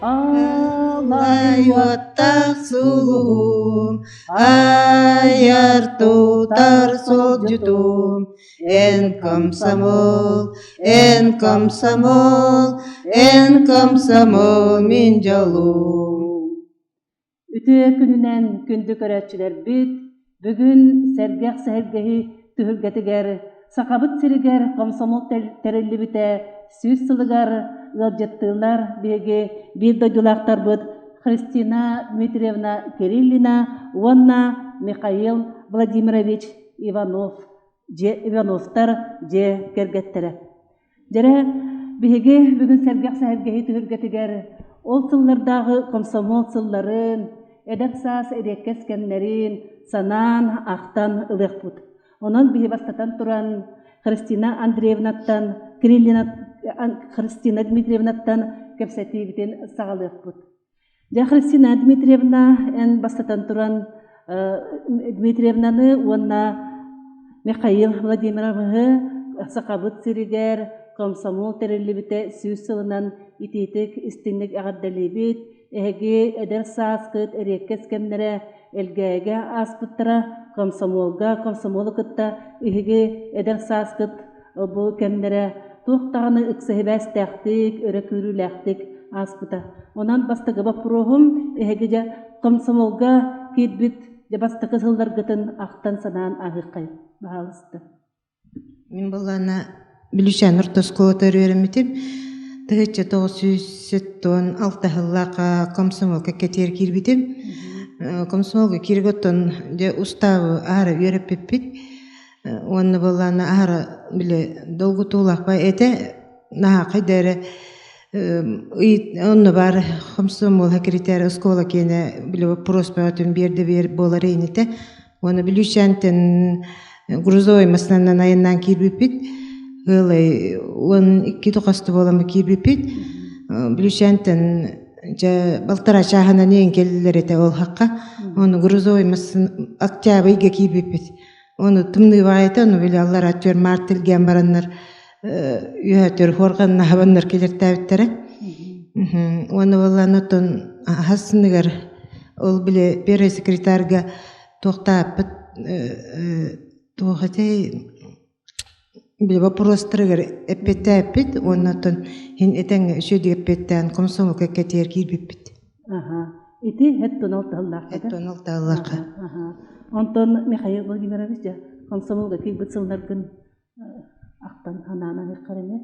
Алай уоттаах сулуһум, айар тутар суолдьутум, эн комсомол, эн комсомол, эн комсомол мин дьолум. Үтүө күнүнэн күндү көрөөччүлэрбит, бүгүн сэргэх сэһэргэһии түһүлгэтигэр Сахабыт сиригэр комсомол тэриллибитэ 100 сылыгар ыалдьыттыыллар биһиги биир дойдулаахтарбыт Христина Дмитриевна Кириллина уонна Михаил Владимирович Иванов дьиэ Ивановтар дьиэ кэргэттэрэ. Дьэрэ, биһиги бүгүн сэргэх сэһэргэһии түһүлгэтигэр ол сыллардааҕы комсомол сылларын, эдэр саас эриэккэс кэмнэрин санаан, ахтан ылыахпыт. Онон биһи бастатан туран Христина Андреевнаттан, Кириллина Христина Дмитриевнаттан кэпсэтиибитин саҕалыахпыт. Дьэ, Христина Дмитриевна, эн бастатан туран Дмитриевнаны уонна Михаил Владимировиһы Сахабыт сиригэр комсомол тэриллибитэ 100 сылынан итиитик истиҥник эҕэрдэлиибит. Эһиги эдэр сааскыт эриэккэс кэмнэрэ Элгээйигэ ааспыттара, комсомолга, комсомолу кытта эһиги эдэр сааскыт бу кэмнэрэ туох даҕаны ыкса сибээстээхтик, өрө күүрүүлээхтик ааспыта. Онон бастакы боппуруоһум эһиги дьэ комсомолга киирбит дьэ бастакы сылларгытын ахтан-санаан ааһыаххай, баһаалыста. Мин былаана Бүлүүчээн орто оскуолатыгар үөрэммитим. 1976 сыллаахха комсомолга кэтиэр киирбитим. Комсомолга кииргэ оттон дьэ устаабы аһара үөрэппиппит. Уонна былаана аһара били долгутуулаах этэ наһаа хайда эрэ онно баар комсомол секретарь оскуола киэнэ били вопрос бөҕөтүн биэрдэ биэр буолар инитэ. Уонна Бүлүүчээнтэн грузовой массыынанан айаннаан киирбиппит. Ыалай 12 тухасты буолан киирбиппит. Бүлүүчээнтэн дьэ балтараа чааһынан иэн кэллилэр этэ ол хакка. Ону грузовой массыына октябрьга киирбиппит. Ону тымныы баҕайыта, ону били аллараа түөр март илгээн бараннар үөһэ түөр хуорҕаннаһабаннар кэлэртээбиттэрэ. Уонна буоллаан оттон аһас сыныгар ол били первый секретарга туохтааппыт туох этэй били вопростарыгар эппиэттээппит уонна оттон иһин этэҥҥэ үчүгэйдик эппиэттээн комсомол кэккэтигэр киирбиппит. Аха. Ити хэт тонал Хэт тонал-таһыллаахха. Аха. Онтон Михаил Владимирович дьэ комсомолга киирбит сылларгын ахтан санаан аһыаххар эмэ.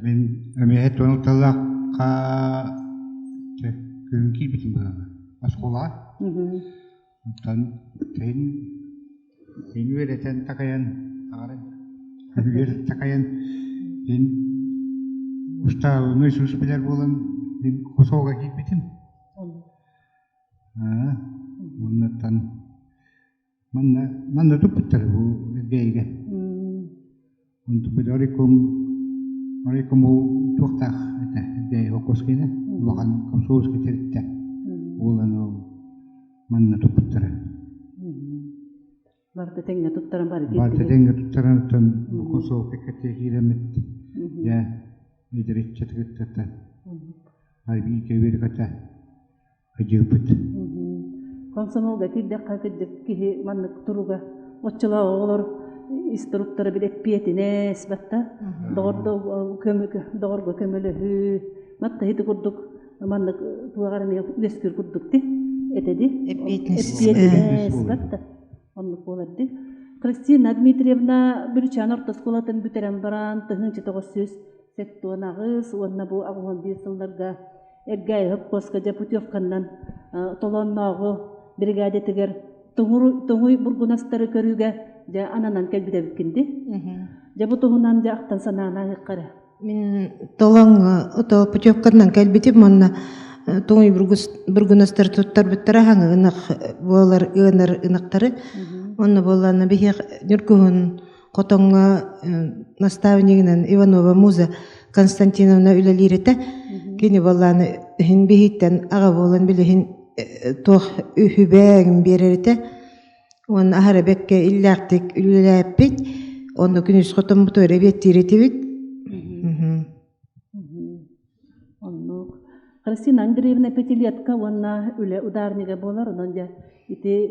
Мин эмиэ хэт тонал-таһыллаахха күһүн киирбитим быһыылаах. Оскуолаҕа. Оттон кэлин үөрэтэн такайан таҕаран үөрэтэн такайан мин устаабыны сус билэр буолан мин косоҕо киирбитим. Аа уоннаттан манна манна туппуттар бу Элгээйигэ. Онтубут оройком оройком ол туохтаах этэ Элгээйи холкуоска улахан комсомольскай тэрилтэ буолан ол манна туппуттара. Барыта тэҥҥэ туттаран бары Барыта тэҥҥэ туттаран оттон косовка кэтэ киирэммит дьэ эдэриччэтигиттата арбиика үөрката Ыдьыыппыт. Комсомолга киирдэххэ кырдьык киһи маннык туруга оччолоох оҕолор ис туруктара били эппиэтинэс батта доҕорго көмөлөһүү матта ити курдук маннык туоҕар эмиэ үөскүүр курдук ти этэди эппиэтинэс батта оннук буолар ди Христина Дмитриевна Бүрүчээн орто оскуолатын бүтэрэн баран 1978 уонна бу 81 сылларга Эргээйи хопкуоска дьэ путевканнан Толооннооҕу биригээдэтигэр тоҥуй бургунастары көрүүгэ дьэ ананан кэлбит эбиккин дии. Дьэ бу туһунан дьэ ахтан санаана ыһыахха эрэ. Мин Толоҥҥо ото путевканан кэлбитим уонна тоҥуй бургунастары туттарбыттара хаҥы ынах буолар ыанар ынахтары. Онно буоллаана биһиэх Ньургуһун хотоҥҥо наставнигынан Иванова Муза Константиновна үлэлиир этэ. Кини буоллааны иһин биһиттэн аҕа буолан билиһин туох үһүбээгин биэрэр этэ. Уонна аһара бэккэ иллээхтик үлэлээппит. Онно күнүс хотоммутугар эбиэттиир этибит. Оннук. Христина Андреевна пятилетка уонна үлэ ударнига буолар. Онон дьэ ити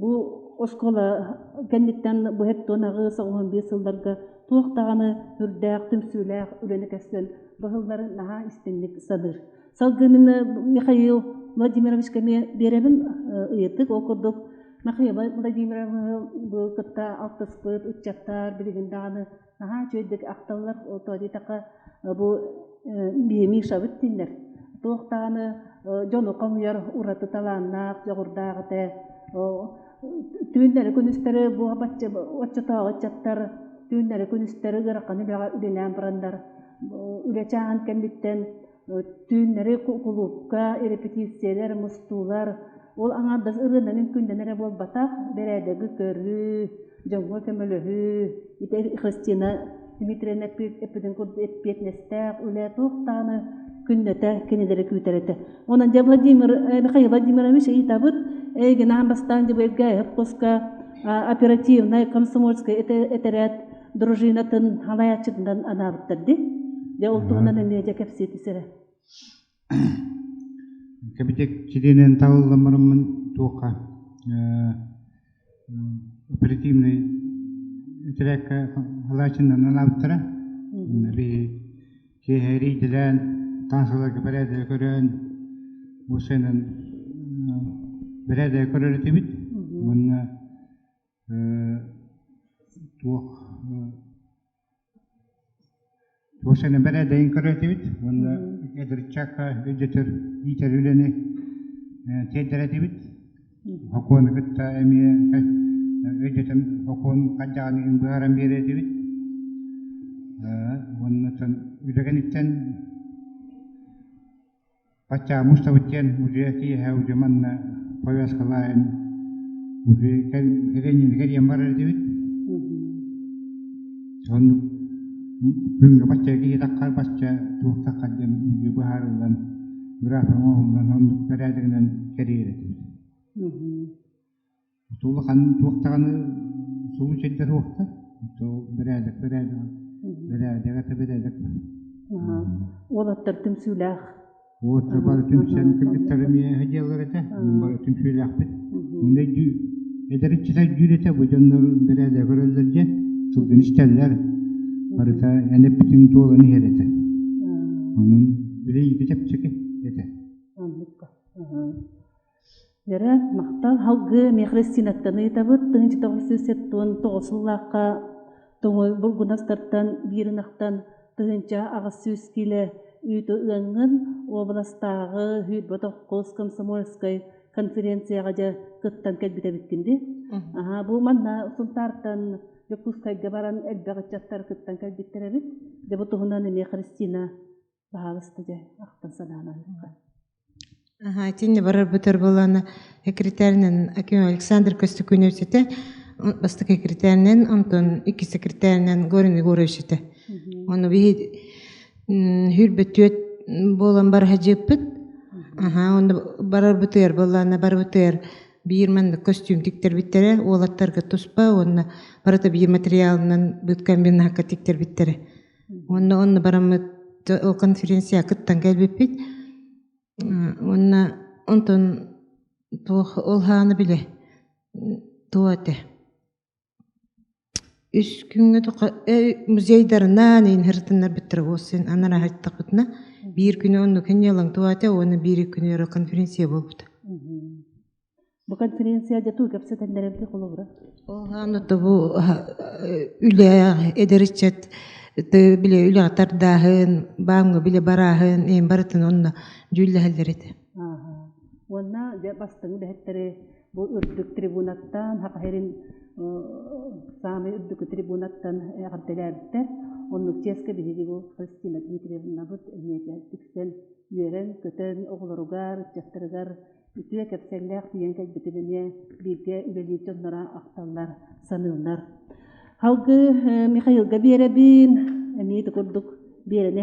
бу оскуола кэнниттэн бу хептон аҕыс 15 сылларга туох даҕаны үрдээх түмсүүлээх үлэни кэссэн быһылларын наһаа истинник саныыр. Салгыы мин Михаил Владимировичка эмиэ биэрэбин ыйытык. Ол курдук Михаил Владимирович бу кытта алтыспыт ыччаттар билигин даҕаны наһаа үчүгэйдик ахталлар. Тоҕо диэтэххэ бу биһи Мишабыт дииллэр. Туох даҕаны дьону хомуйар ураты талааннаах, дьоҕурдаах этэ. Түүннэри күнүстэри бу оччотооҕу ыччаттар түүннэри күнүстэри ыарахан үлэҕэ үлэлээн бараннар үлэ чааһын кэнниттэн түүннэри кулуупка репетициялар, мустуулар, ол аҥаардас ырыанан үҥкүүннэн эрэ буолбатах, бэрээдэги көрүү, дьоҥҥо көмөлөһүү, ити Христина Дмитриевна эппитин курдук эппиэтинэстээх үлэ туох даҕаны күннэтэ кинилэри күүтэр этэ. Онон дьэ Владимир Михаил Владимирович ыйытабыт, эйигин аан бастаан дьыбыйга хопкуоска оперативнай комсомольскай этэрээт дружинатын халайааччытынан анаабыттар дии. Дьэ ол туһунан эмиэ дьэ кэпсии түсэрэ. Кэбитик чилиэнэн талылламмарыммын туохха оперативный этэрээккэ халааччынан анаабыттара. Би киэһэ эрийдилээн, таансыларга бэрээдэги көрөн, бу сыанан бэрээдэги көрөр этибит. Уонна туох туох сыана бэрээдэйин көрөр этибит уонна эдэрчакка өйдөтөр иитэр үлэни тиэрдэр этибит. Хокуону кытта эмиэ өйдөтөн хокуон хадьаҕаныгын быһааран биэрэр этибит. Уонна үлэ кэнниттэн Бачча мустабыт диэн уже киэһэ уже манна повязкалаан уже кэлэнньини кэрийэн барар этибит. Оннук күҥҥэ бачча киһи таххар бачча туох таххар диэн уже быһаарыллан график оҥоһуллан оннук бэрээдэгинэн кэрийэр этибит. Улахан туох даҕаны случайдар суохтар. Бэрээдэк бэрээдэк бэрээдэк это бэрээдэк. Уолаттар түмсүүлээх. Уолаттар бары түмсэн кыргыттар эмиэ дьиэлэр этэ. Бары түмсүүлээхпит. Онно эдэр ыччата өйдүүр этэ бу дьоннор бэрээдэк көрөллөр диэн сылгыны истэллэр. Барыта эн эппитиҥ туолан иһэр этэ. Онон билэ чэпчэки этэ. Вера, махтал. Халгыы эмиэ Христинаттан ыйытабыт. 1979 сыллаахха Тоҥуй Бургунастартан биир ынахтан 1800 киилэ үүтү ыаҥҥын уобаластааҕы Сүүрбэ тоххус комсомольскай конференцияҕа дьэ кыттан кэлбит эбиккин дии. Аһаа, бу манна Сунтаартан Дьокуускайга баран элбэх ыччаттар кыттан кэлбиттэр эбит. Дьэ бу туһунан эмиэ Христина баһаалыста дьэ ахтан санаан аһыахха. Аһаа, итиннэ барарбытыгар буоллаҕына секретарынан Аким Александр Костюкунович этэ, бастакы секретарынан, онтон икки секретарынан Горин Егорович этэ. Ону биһи сүүрбэ буолан бараһадьыыппыт. Аһаа, онно барарбытыгар буоллаҕына барбытыгар биир маннык костюм тиктэрбиттэрэ, уолаттарга туспа уонна барыта биир материалынан быткомбинакка тиктэрбиттэрэ. Уонна онно бараммыт ол конференция кыттан кэлбиппит. Уонна онтон туох ол хааны билэ туох этэ үс күҥҥэ музейдарынан иһин уоссин анараа һыттахпытына биир күнү оннук инньэлэҥ туох этэ уонна биир күнү өрө конференция буолбута. Бу конференция дьэ туу кэпсэтэллэр холобура? Ол хааны бу үлэ эдэр ыччат бile үлэҕэ тардааһын, бааҥҥа биле барааһын, эм барытын онно дьүүллэһэллэр этэ. Уонна дьэ бастыҥ үлэһиттэри бу үрдүк трибунаттан Саха сирин саамай үрдүкү трибунаттан эҕэрдэлээбиттэр. Оннук чиэскэ биһиги бу Христина Дмитриевнабыт эмиэ тиксэн үөрэн-көтөн оҕолоругар, ыччаттарыгар үтүө кэпсэллээх тиийэн кэлбитин эмиэ бииргэ үлэлиир дьонноро ахталлар, саныыллар. Халгыы Михаилга биэрэбин, эмиэ ити курдук биэрэн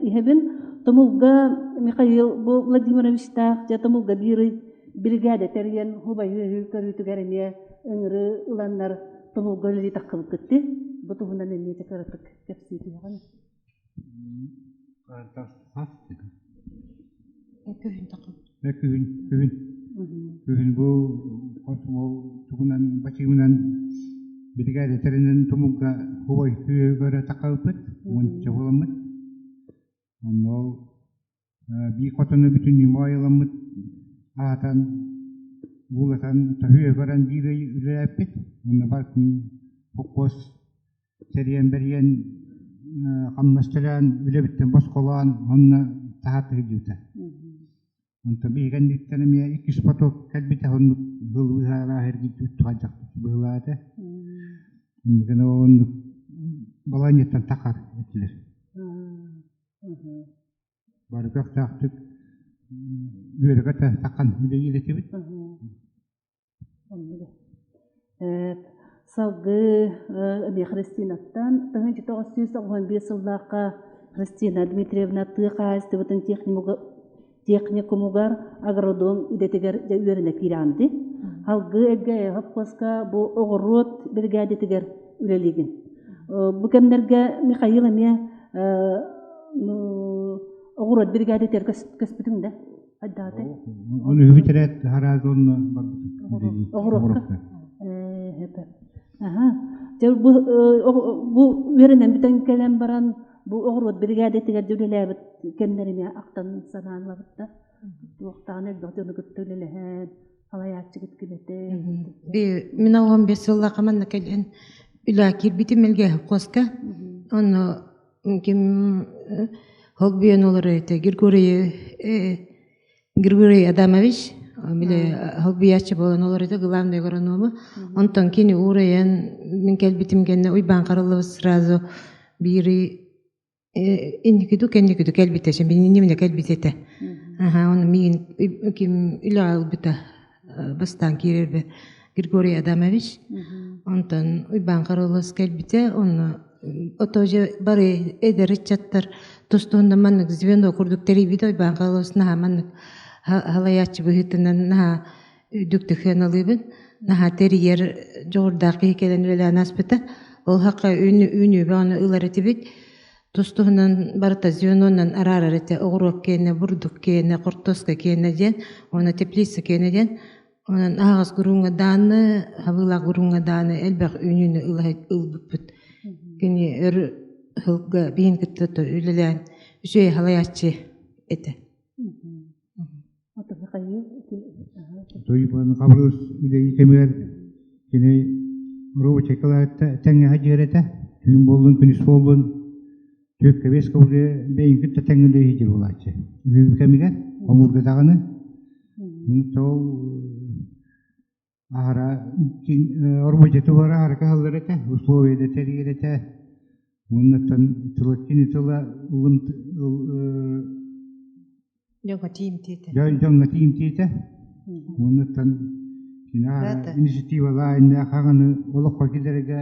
иһэбин. Тумулга Михаил бу Владимировичтаах дьэ Тумулга биир ый биригээдэ тэрийэн хубайы көрүүтүгэр эмиэ ыҥырыы ыланнар Тумулга үлэлии таххыбыккытты. Бу туһунан эмиэ кыратык кэпсии түһэҕин. Күһүн таххабыт. Күһүн, күһүн. Күһүн бу комсомол тугунан бачыымынан биригээдэ тэринэн тумулга убай күөгөрө таххабыппыт, уонча буоламмыт. Онно ол биир хотону бүтүннүү моойуламмыт аатан уулатан төһүө көрөн биир ый үлэлээппит. Онно барытын холкуос тэрийэн бэрийэн хамнас төлөөн үлэбиттэн босхолоон онно таһаата сылдьыбыта. Онтон биһиги кэнниттэн эмиэ иккис поток кэлбитэ оннук быыл быһаараа эргийбит туһайдахпыт быһыылаата. Инникини ол оннук балаанньыттан тахар этилэр. Бары көхтөөхтүк үөрэ-көтө таххан үлэлиир этибит. Салгыы эмиэ Христинаттан 1995 сыллаахха Христина Дмитриевна тыа хаһаайыстыбатын техникумугар агродом идэтигэр дьэ үөрэнэ киирэҕин Салгыы эргэ совхозка бу оҕуруот биригээдэтигэр үлэлиигин. Бу кэмнэргэ Михаил эмиэ оҕуруот биригээдэтигэр көспүтүҥ да? Айдааты. Оны үһү харааз онно барбытым. Оҕуруокка. Аха. Дьэ бу бу үөрэнэн бүтэн кэлэн баран бу оҕуруот биригээдэтигэр үлэлээбит кэмнэрин ахтан санаан ылабыт да. Туохтаан элбэх дьону кытта үлэлэһэн, салайааччыгыт ким этэ? Мин 15 сыллаахха манна кэлэн үлэ киирбитим Элгэ совхозка. Онно ким холбуйан олорор этэ Григорий Григорий Адамович били холбуйааччы буолан олорор этэ главный агроному. Онтон кини уурайан мин кэлбитим кэннэ Уйбаан Хараллабыс сразу биири инникиду кэнникиду кэлбитэ минимне кэлбит этэ. Аха оны миигин ким үлэ ылбыта бастаан киирэрбэ Григорий Адамович. Онтон Уйбаан Хараллас кэлбитэ онно ото же бары эдэр ыччаттар тустуунда маннык звено курдук тэрийбит Уйбаан Хараллас наһаа маннык халайааччы быһыытынан наһаа үрдүктүк сыаналыыбын. Наһаа тэрийэр дьоҕурдаах киһи кэлэн үлэлээн ааспыта. Ол хакка үүнүүбэ ону ылар этибит. Тус-туһунан барыта звенонан араарар этэ. Оҕуруот киэнэ, бурдук киэнэ, хортуоска киэнэ диэн, уонна теплица киэнэ диэн. Онон аһаҕас гурууҥҥа дааны, хабыылаах гурууҥҥа дааны элбэх үүнүүнү ылбыппыт. Кини өр сылга биһин кытта үлэлээн үчүгэй халайааччы этэ. Туйбан Хабырыыс үлэйи кэмигэр кини рабочай кылаатта тэҥҥэһэ дьиэрэтэ, түүн буоллун, күнүс буоллун, түөккэ-биэс кабылы бэйин кытта тэҥҥэ үлэйи дьиэр буолааччы. Үһү кэмигэр хомуурга даҕаны ол аһара рабочай тыллара аһара кыһаллар этэ, условия тэрийэр этэ. Уоннаттан тыла кини тыла ылым Дьоҥҥо тиийимтиэтэ. Дьоҥҥо тиийимтиэтэ. Уоннаттан кини инициативалаа иннэ хаҕаны олоххо киллэрэргэ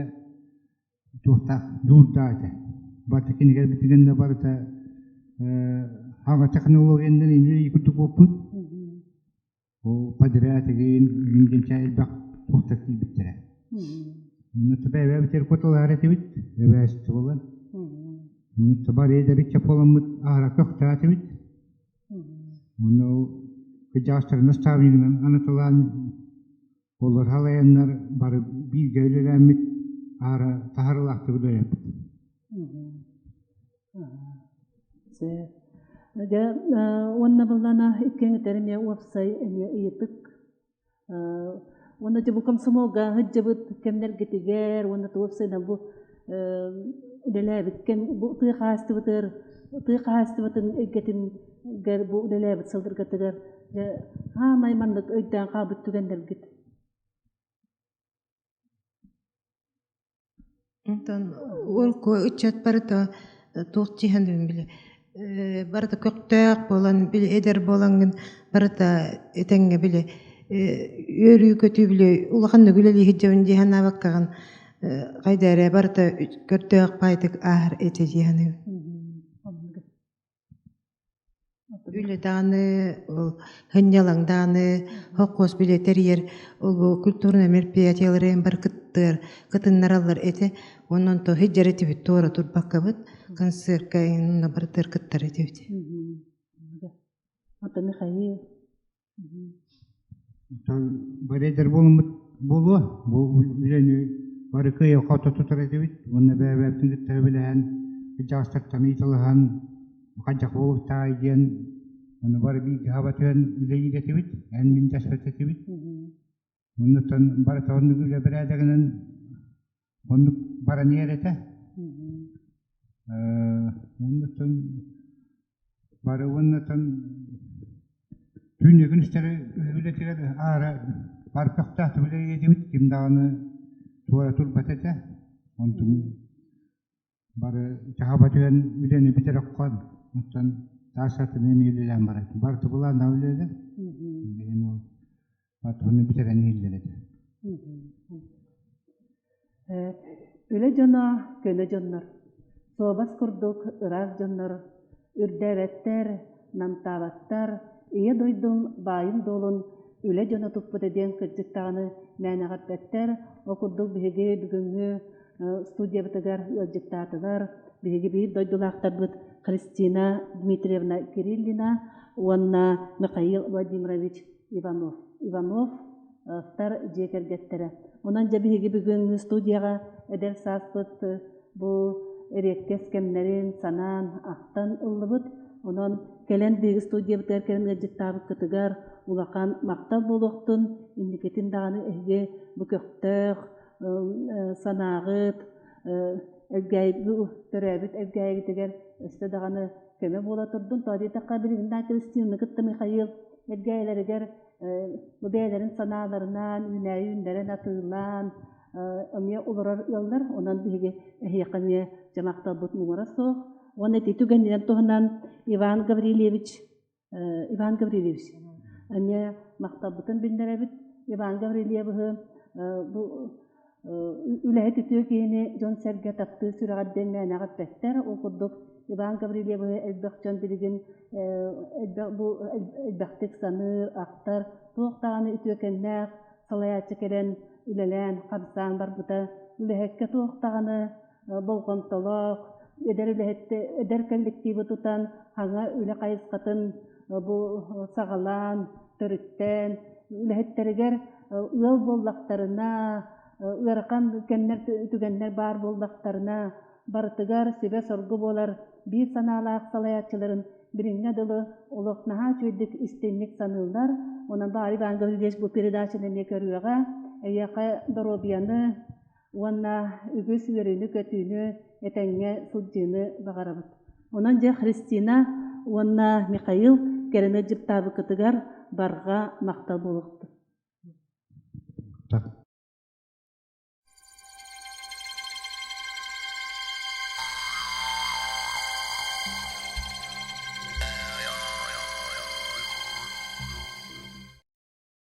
туохтаах дуурдаа этэ. Барыта кинигэр битигэннэ барыта хаҥа технологиянан иннин курдук буолбут. Ол подряд игин ингинчэ элбэх туохтар киирбиттэрэ. Онно бэйэбитигэр кутулаар этибит, эбээсти буолан. Онно бары эдэриччэ буоламмыт аара көхтөөтүбүт. Онно ол кырдьаҕастары наставнигынан анаталаан олор халайаннар бары бииргэ үлэлээммит аара таһарылаахтык үлэлээппит. Дьэ, уонна быллана иккиэҥитэр эмиэ уопсай эмиэ ыйытык. Уонна дьэ бу комсомолга сылдьыбыт кэмнэргитигэр уонна уопсайынан бу үлэлээбит кэм бу тыа хаһаайыстыбатыгар тыа хаһаайыстыбатын эйгэтигэр бу үлэлээбит сылларгытыгар дьэ саамай маннык өйдөөн хаалбыт түгэннэргит. Онтон урукку ыччат барыта туох дьиһэн били барыта көхтөөх буолан били эдэр буолаҥҥын барыта этэҥҥэ били үөрүү-көтүү били улаханнык үлэлии сылдьабын дии санаабаккаҕын хайда эрэ барыта көрдөөх баайдык ааһар этэ дии саныыбын. Үлэ даҕаны, ол сынньалаҥ даҕаны, холкуос билэ тэрийэр ол культурнай мероприятиелары бары кыттыар, кытыннараллар этэ. Онон то сылдьар этибит, туора турбаккабыт, концертка барытыгар кыттар этибит. Ото Михаил. Бары эдэр буолуммут буолуо. Бу үлэни бары кыайа-хото тутар этибит. Уонна бэйэ-бэйэбитин кытта билэһэн, кырдьаҕастартан ыйыталаһан, хайдах буолуохтааҕый диэн ону бары бииргэ хаба түһэн үлэлиир этибит. Эн мин дэспэт этибит. Оннуттан барыта оннук үлэ бэрээдэгинэн оннук баран иһэр этэ. Оннуттан бары уоннатан түүнү күнүстэри үлэтигэр аара бары көхтөөхтүк үлэлиэтибит, ким даҕаны туора турбат этэ. Онтун бары чаһаба түһэн үлэни бүтэр оххон, оттон таас атын эмиэ үлэлээн барар. Барыта былааннаах үлэлэр. Билигин ол батыһыны бүтэрэн иһиллэр этэ. Үлэ дьоно көнө дьоннор, суобас курдук ыраас дьоннор, үрдээбэттэр, намтаабаттар, Ийэ дойдум баайын-дуолун үлэ дьоно туппута диэн кырдьык даҕаны мээнэҕэ эппэттэр. Ол курдук биһиги бүгүҥҥү студиябытыгар ыалдьыттаатылар. Биһиги биир дойдулаахтарбыт Христина Дмитриевна Кириллина уонна Михаил Владимирович Иванов. Иванов тар дьиэ кэргэттэрэ. Онон дьэ биһиги бүгүҥҥү студияҕа эдэр сааспыт бу эриэккэс кэмнэрин санаан, ахтан ыллыбыт. Онон кэлэн биһиги студиябытыгар кэлэн ыалдьыттаабыккытыгар улахан махтал буолуохтун, инникитин даҕаны эһиги бу көхтөөх санааҕыт, Элгээйи төрөөбүт Элгээйигитигэр өссө даҕаны көмө буола турдун. Тоҕо диэтэххэ, билигин да Кристинаны кытта Михаил Элгээйилэригэр бу бэйэлэрин санааларынан үүнээйи үүннэрэн атыылаан эмиэ олорор ыаллар. Онон биһиги эһиэхэ эмиэ дьэ махталбыт муҥура суох. Уонна ити түгэнинэн туһунан Иван Гаврильевич Иван Гаврильевич эмиэ махталбытын биллэрэбит. Иван Гаврильевиһы бу үлэһит үтүө киһини дьон-сэргэ таптыыр сүрэҕэр диэн мээнэҕэ эппэттэр. Ол курдук Иван Гаврильевиһы элбэх дьон билигин элбэх бу элбэхтик саныыр, ахтар, туох даҕаны үтүөкэннээх салайааччы кэлэн үлэлээн, хамсаан барбыта. Үлэһиккэ туох даҕаны болҕомтолоох, эдэр үлэһитти, эдэр коллективы тутан хаҥа үлэ хайысхатын бу саҕалаан, төрүттээн, үлэһиттэригэр ыал буоллахтарына, ыарахан кэмнэр түгэннэр баар буоллахтарына, барытыгар сүбэ-соргу буолар биир санаалаах салайааччыларын билиҥҥэ дылы олох наһаа үчүгэйдик истиҥник саныыллар. Онон баҕар Иван Гаврильевич бу передачаны эмиэ көрүөҕэ. Эйиэхэ доруобуйаны уонна үгүс үөрүүнү-көтүүнү, этэҥҥэ сылдьыыны баҕарабыт. Онон дьэ Христина уонна Михаил кэрэни дьыптаабыккытыгар барҕа махтал буолуохтун.